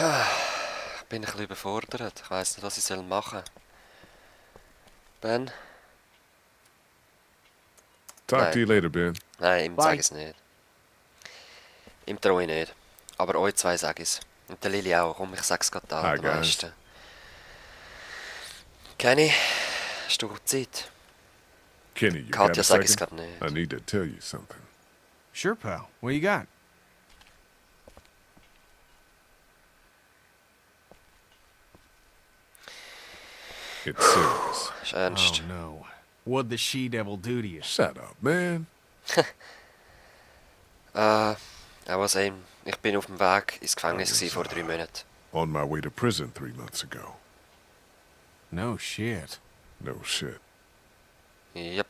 Ich bin ein bisschen überfordert. Ich weiss nicht, was ich machen soll. Ben? Talk to you later, Ben. Nein, ihm Bye. sage ich es nicht. Ihm traue ich nicht. Aber euch zwei sage ich es. Und der Lilly auch. Komm, ich sag's gerade da, Hi, den guys. meisten. Kenny, hast du Zeit? Kenny, you got Katja a sag ich's second? gerade nicht. I need to tell you something. Sure, pal. What you got? It's serious. Ist ernst. Oh, no. What'd the she-devil do to you? Shut up, man. Ich bin auf dem Weg ins Gefängnis gewesen vor 3 Monaten. On my way to prison 3 months ago. No shit. No shit. Yep.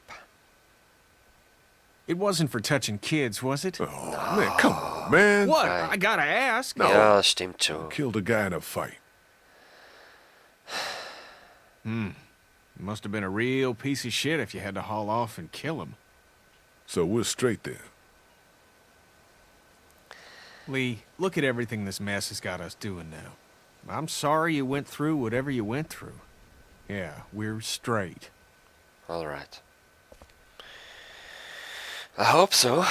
It wasn't for touching kids, was it? Oh, man, come on, man. What? Hey. I gotta ask. No. Ja, stimmt schon. Killed a guy in a fight. Must have been a real piece of shit if you had to haul off and kill him. So we're straight then. Lee, look at everything this mess has got us doing now. I'm sorry you went through whatever you went through. Yeah, we're straight. Alright. I hope so.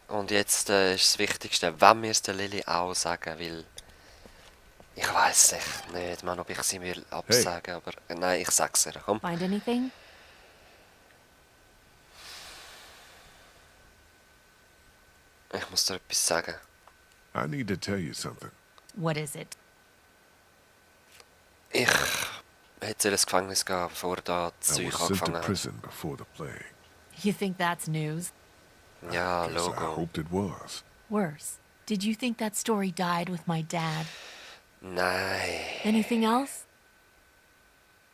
Und jetzt ist das Wichtigste, wenn wir es der Lilly auch sagen, weil ich weiß echt nicht, Mann, ob ich sie mir absagen, aber nein, ich sag's ihr. Komm. Find anything? Ich muss dir etwas sagen. I need to tell you something. What is it? Ich hätte ins Gefängnis gehen, bevor da das I Zeug was sent to angefangen hat. prison before the plague. You think that's news? Ja, Guess I Logo. hoped it was. Worse. Did you think that story died with my dad? Nein. Anything else?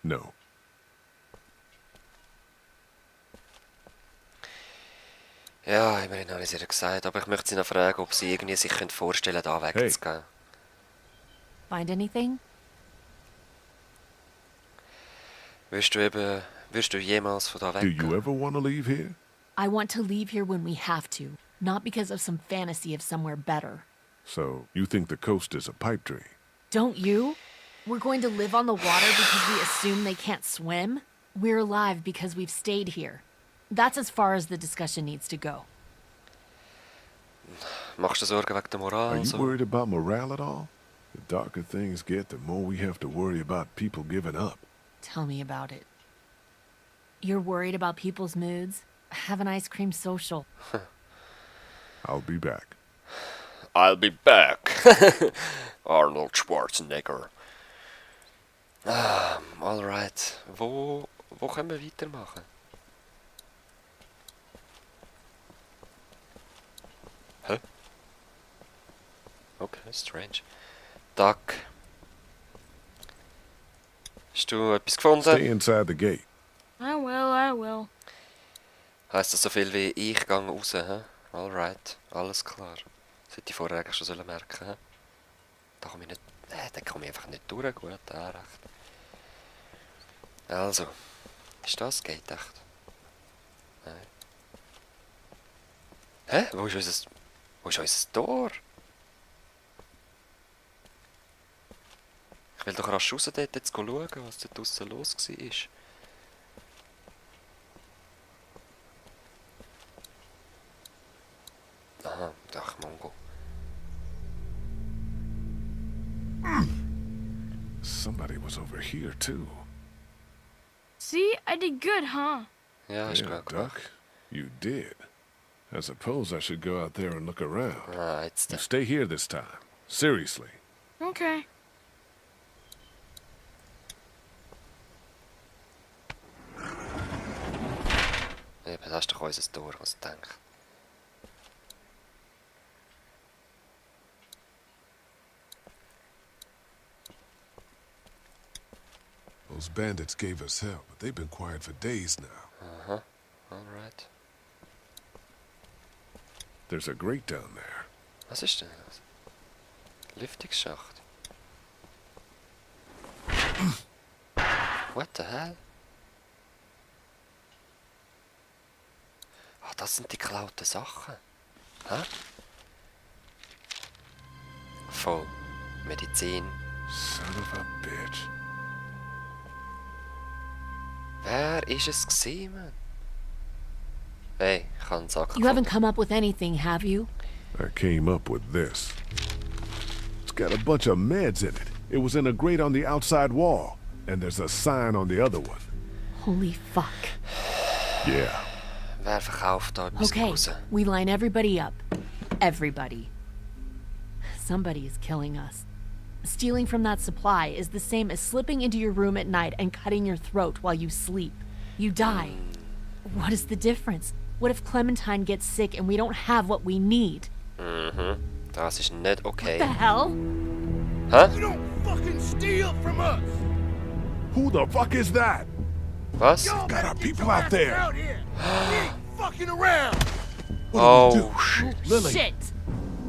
No. Ja, immerhin habe ich es ihr gesagt, aber ich möchte sie noch fragen, ob sie irgendwie sich vorstellen könnte, da wegzugehen. Find anything? Wirst du jemals von da Do you weggehen? ever want to leave here? I want to leave here when we have to, not because of some fantasy of somewhere better. So, you think the coast is a pipe dream? Don't you? We're going to live on the water because we assume they can't swim? We're alive because we've stayed here. That's as far as the discussion needs to go. Machst du Sorgen wegen der Moral? Are you So? worried about morale at all? The darker things get, the more we have to worry about people giving up. Tell me about it. You're worried about people's moods? Have an ice cream social. I'll be back. I'll be back. Arnold Schwarzenegger. Alright. Wo können wir weitermachen? Hä? Okay, strange. Duck. Hast du etwas Stay gefunden? inside the gate. I will. Heißt das so viel wie ich gehe raus, hä? Alright, alles klar. Das hätte ich vorher eigentlich schon merken sollen, hä? Da komme ich nicht... da komme ich einfach nicht durch, gut, recht. Also, ist das Gate echt? Nein. Hä? Wo ist unser Tor? Ich will doch rasch raus dort jetzt schauen, was dort draussen los war. Aha, ach Mongo. Somebody was over here, too. See, I did good, huh? Ja, ist Yeah, gut Duck, gemacht. you did. I suppose I should go out there and look around. Ah, jetzt. You stay here this time. Seriously. Okay. Eben, das ist doch unser Tor, was ich denke. Those bandits gave us hell, but they've been quiet for days now. Aha, alright. There's a grate down there. Was ist denn das? Lüftungsschacht. What the hell? Ah, das sind die geklauten Sachen. Hä? Voll. Medizin. Son of a bitch. Wer ist es gewesen, Mann? Hey, ich habe einen Sack You haven't gefunden. come up with anything, have you? I came up with this. It's got a bunch of meds in it. It was in a grate on the outside wall. And there's a sign on the other one. Holy fuck. Yeah. Wer verkauft da etwas Okay, raus? we line everybody up. Everybody. Somebody is killing us. Stealing from that supply is the same as slipping into your room at night and cutting your throat while you sleep. You die. What is the difference? What if Clementine gets sick and we don't have what we need? Das ist nicht okay. The hell? Hä? You don't fucking steal from us! Who the fuck is that? Was? Y'all Got better our get people your out asses there. out here. We ain't fucking around! Oh, shit. Lily. Shit!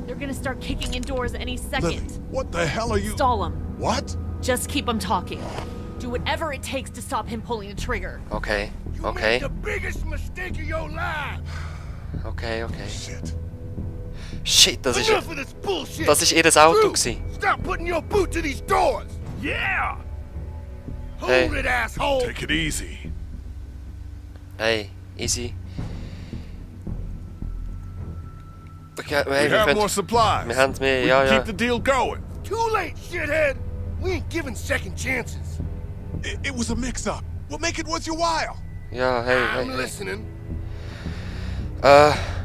They're gonna start kicking in doors any second. Lily, what the hell are you? Stall him. What? Just keep him talking. Do whatever it takes to stop him pulling the trigger. Okay, You okay, made the biggest mistake of your life! okay, okay. Shit. Shit, das ist Enough of this bullshit! ihr Auto Drew, gewesen. stop putting your boot to these doors! Yeah! Hold Hey. it, asshole! Take it easy. Hey, easy. Okay, We hey, have wir more können... supplies. Wir haben mehr, We ja, can ja. keep the deal going. Too late, shithead! We ain't giving second chances. It was a mix-up. We'll make it worth your while. Ja, hey, I'm hey, hey. listening.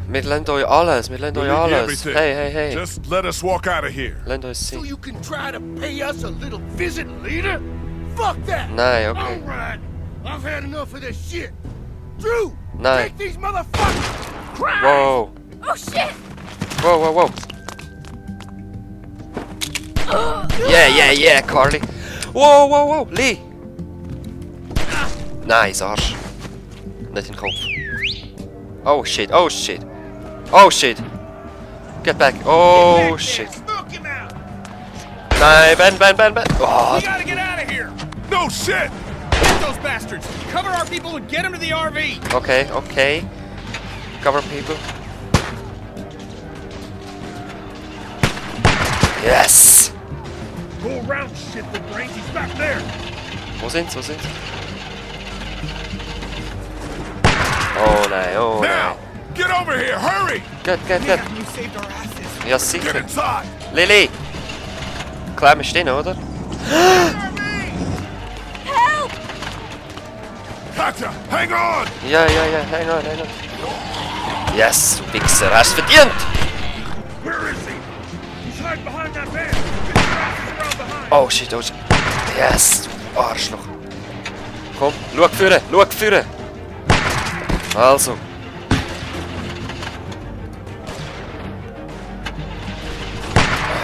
Wir lassen euch alles, wir lassen euch We'll leave you alles. everything. Hey, hey, hey. Just let us walk out of here. Lasst uns So sein. you can try to pay us a little visit later? Fuck that! Nein, okay. Alright! I've had enough of this shit! Drew! Nein. Take these motherfuckers! Christ! Wow. Oh shit! Wow, wow, wow. Yeah, Carly. Wow, wow, wow. Lee. Nice, Arsch. Nicht in den Kopf. Oh shit, oh shit. Oh shit. Get back. Oh shit. Smoke him out! Nein, Ben. Oh, We gotta get out of here! No shit! Get those bastards! Cover our people and get them to the RV! okay. Cover people. Yes! Go around, shit, the brains, he's back there! Wo sind sie? Oh nein, oh Now, nein. get over here. Hurry! Gut. You saved our asses. Ja, Get sicher. inside. Lilly! Klemm ist drin, oder? Katja, hang on! Ja, hang on. Yes, du Wichser, hast verdient! Where is he? He's hiding behind that van! Get your asses around behind! Oh shit. Yes, du Arschloch. Komm, schau führen. Also.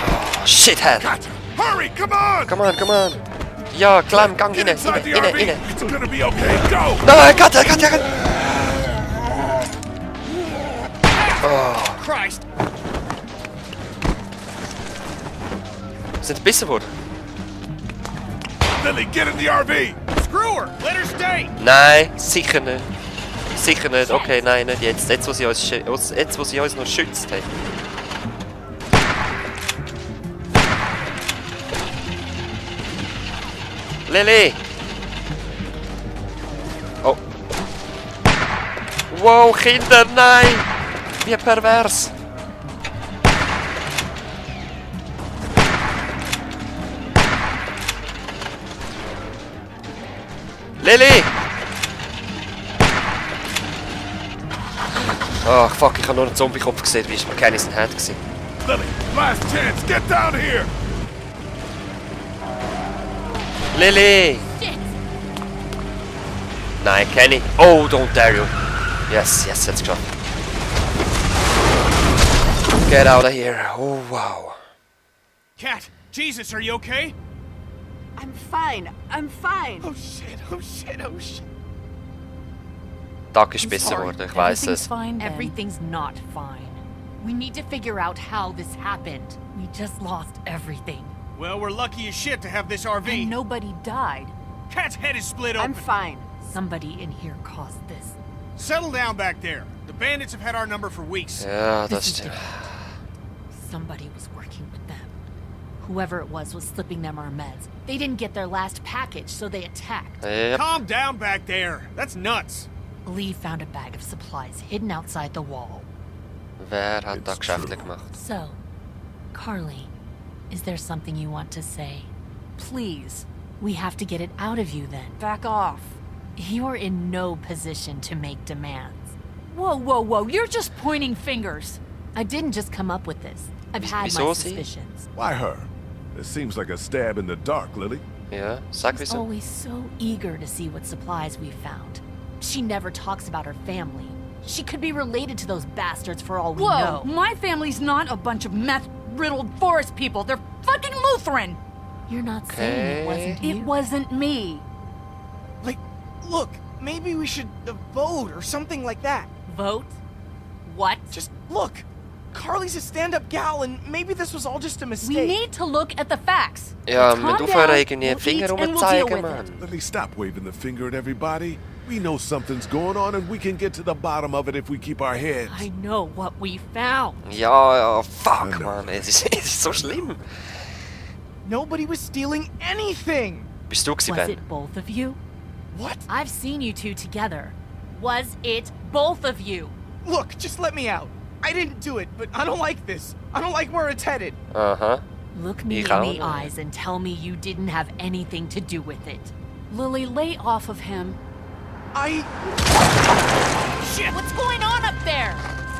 Oh, shithead. Katja, hurry, come on! Come on. Ja, klemm, gang Get rein. inside the RV. Rein. It's gonna be okay. Go! Nein, Katja. Christ! Sind gebissen worden? Lily, get in the RV! Screw her! Let her stay! Nein, sicher nicht. Okay, nein, nicht jetzt. Jetzt, wo sie uns noch schützt hat. Lilly! Oh. Wow, Kinder, nein! Wie pervers! Lilly! Ach fuck, ich habe nur einen Zombie-Kopf gesehen, wie ist mir keiner in den Hand gewesen. Lily, last chance, get down here! Lilly! Shit! Nein, Kenny. Oh, don't dare you. Yes, jetzt geschafft. Get out of here. Oh, wow. Cat, Jesus, are you okay? I'm fine. Oh shit. Tag ist besser geworden, ich weiß Everything's es. fine. Everything's not fine. We need to figure out how this happened. We just lost everything. Well, we're lucky as shit to have this RV. And nobody died. Cat's head is split open. I'm fine. Somebody in here caused this. Settle down back there. The bandits have had our number for weeks. Ja, This das is stimmt. different. Somebody was working with them. Whoever it was slipping them our meds. They didn't get their last package, so they attacked. Yep. Calm down back there. That's nuts. Lee found a bag of supplies hidden outside the wall. Wer hat da It's Geschäfte true. gemacht? So, Carly, is there something you want to say? Please, We have to get it out of you then. back off. You're in no position to make demands. Whoa, whoa, whoa, you're just pointing fingers. I didn't just come up with this. I've had my Wieso sie? suspicions. Why her? It seems like a stab in the dark, Lily. Ja, sag She's wieso. always so eager to see what supplies we found. She never talks about her family. She could be related to those bastards for all we Whoa, know. my family's not a bunch of meth-riddled forest people. They're fucking Lutheran. You're not saying it wasn't you. It wasn't me. Like, look, maybe we should vote or something like that. Vote? What? Just look. Carly's a stand-up gal, and maybe this was all just a We mistake. need to look at the facts. Ja, Let's wir calm müssen aufhören, down, irgendwie den we'll Finger eat and we'll deal rumzuzeigen, with it. Mann. Lily, stop waving the finger at everybody. We know something's going on, and we can get to the bottom of it if we keep our heads. I know what we found. Ja, fuck, I know. Mann. Es ist so schlimm. Nobody was stealing anything. Bist du gewesen, Was Ben? it both of you? What? I've seen you two together. Was it both of you? Look, just let me out. I didn't do it, but I don't like this. I don't like where it's headed. Aha. Look me in Ich auch the nicht. eyes and tell me you didn't have anything to do with it. Lily, lay off of him. Shit! What's going on up there?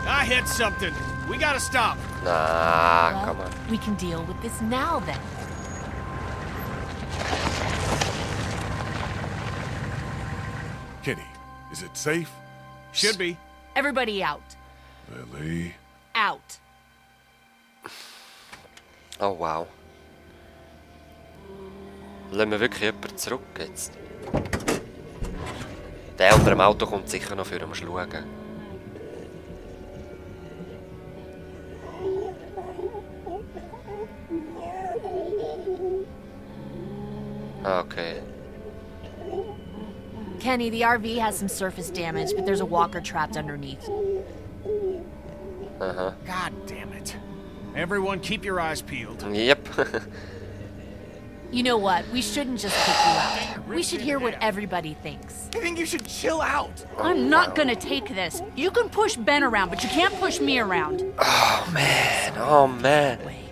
I hit something. We gotta stop. Na, Well, komm mal. we can deal with this now then. Kitty, is it safe? Should be. Everybody out. Lily. Out. Oh, wow. Lassen wir wirklich jemanden zurück jetzt? Der unter dem Auto kommt sicher noch für, musst schauen. Okay. Kenny, the RV has some surface damage, but there's a walker trapped underneath. Aha. God damn it. Everyone keep your eyes peeled. Yep. You know what? We shouldn't just kick you out. We should hear what everybody thinks. I think you should chill out. I'm not gonna take this. You can push Ben around, but you can't push me around. Oh, man. Oh, man. Wait,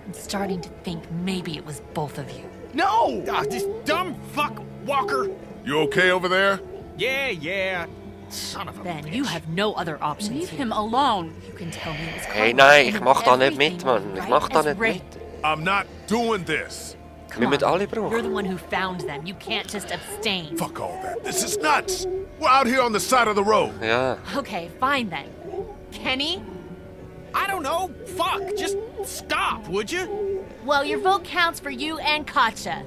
I'm starting to think maybe it was both of you. No! Ah, this dumb fuck Walker. You okay over there? Yeah. Son of a Ben, bitch. you have no other options Leave here. him alone. You can tell me it was Hey, Carlos, nein, and ich mach da nicht everything mit, Mann. was Ich right mach da as nicht rain. mit. I'm not doing this. Wir müssen alle You're the brauchen. one who found them. You can't just abstain. Fuck all that. This is nuts. We're out here on the side of the road. Ja. Okay, fine then. Kenny? I don't know. Fuck. Just stop, would you? Well, your vote counts for you and Katja.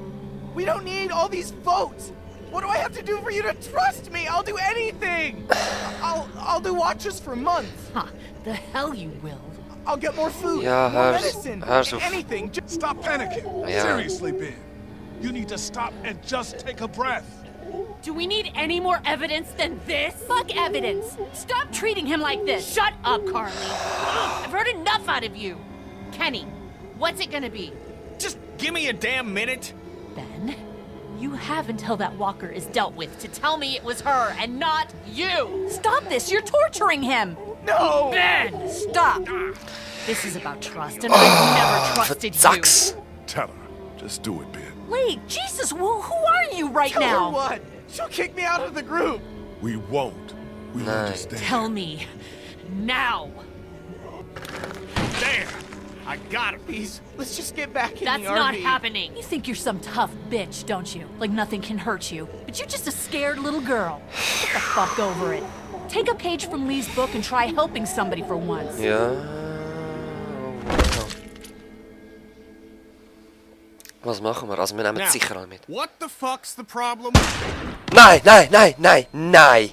We don't need all these votes. What do I have to do for you to trust me? I'll do anything. I'll do watches for months. Huh, the hell you will. I'll get more food, Ja, more hör's- medicine, hör's auf. anything. Just Stop panicking. Ja. Seriously, Ben. You need to stop and just take a breath. Do we need any more evidence than this? Fuck evidence. Stop treating him like this. Shut up, Carly. I've heard enough out of you. Kenny, what's it gonna be? Just give me a damn minute. Ben, you have until that walker is dealt with to tell me it was her and not you. Stop this. You're torturing him. no. Ben, Stop. this is about trust, and I've never trusted you. Sucks. Tell her. Just do it, Ben. Wait, Jesus, who are you right Tell now? her what? She'll kick me out of the group. We won't. We Nice. understand. Tell me now. There. I got him. Please, let's just get back in That's the RV. not happening. You think you're some tough bitch, don't you? Like nothing can hurt you. But you're just a scared little girl. Get the fuck over it. Take a page from Lee's book and try helping somebody for once. Ja. Was machen wir? Also wir nehmen Now, sicher alle mit. what the fuck's the problem? Nein, nein, nein, nein, nein!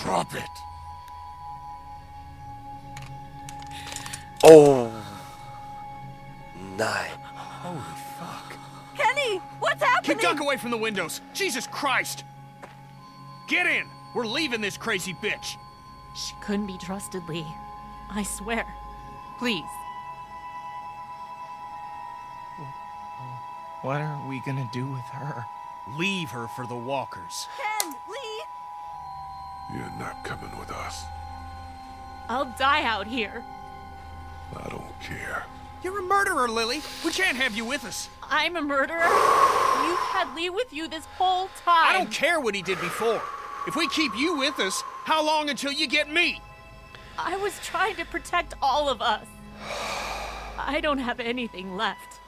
Drop it. Oh! Nein. Kenny, what's Keep happening? duck away from the windows. Jesus Christ. Get in. We're leaving this crazy bitch. She couldn't be trusted, Lee. I swear. Please. What are we gonna do with her? Leave her for the walkers. Ken, Lee! You're not coming with us. I'll die out here. I don't care. You're a murderer, Lily. We can't have you with us. I'm a murderer. You've had Lee with you this whole time. I don't care what he did before. If we keep you with us, how long until you get me? I was trying to protect all of us. I don't have anything left.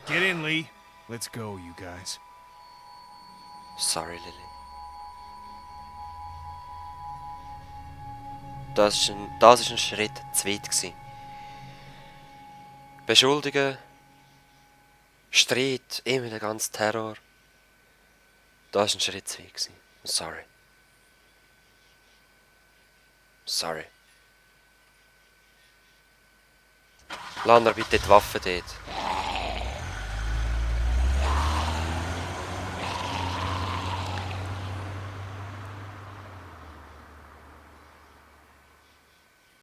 Get in, Lee. Let's go, you guys. Sorry, Lilly. Das ist ein Schritt zu weit gewesen. Beschuldigen, Streit, immer der ganze Terror. Das ist ein Schritt zu weit gewesen. Sorry. Lass mir bitte die Waffe dort.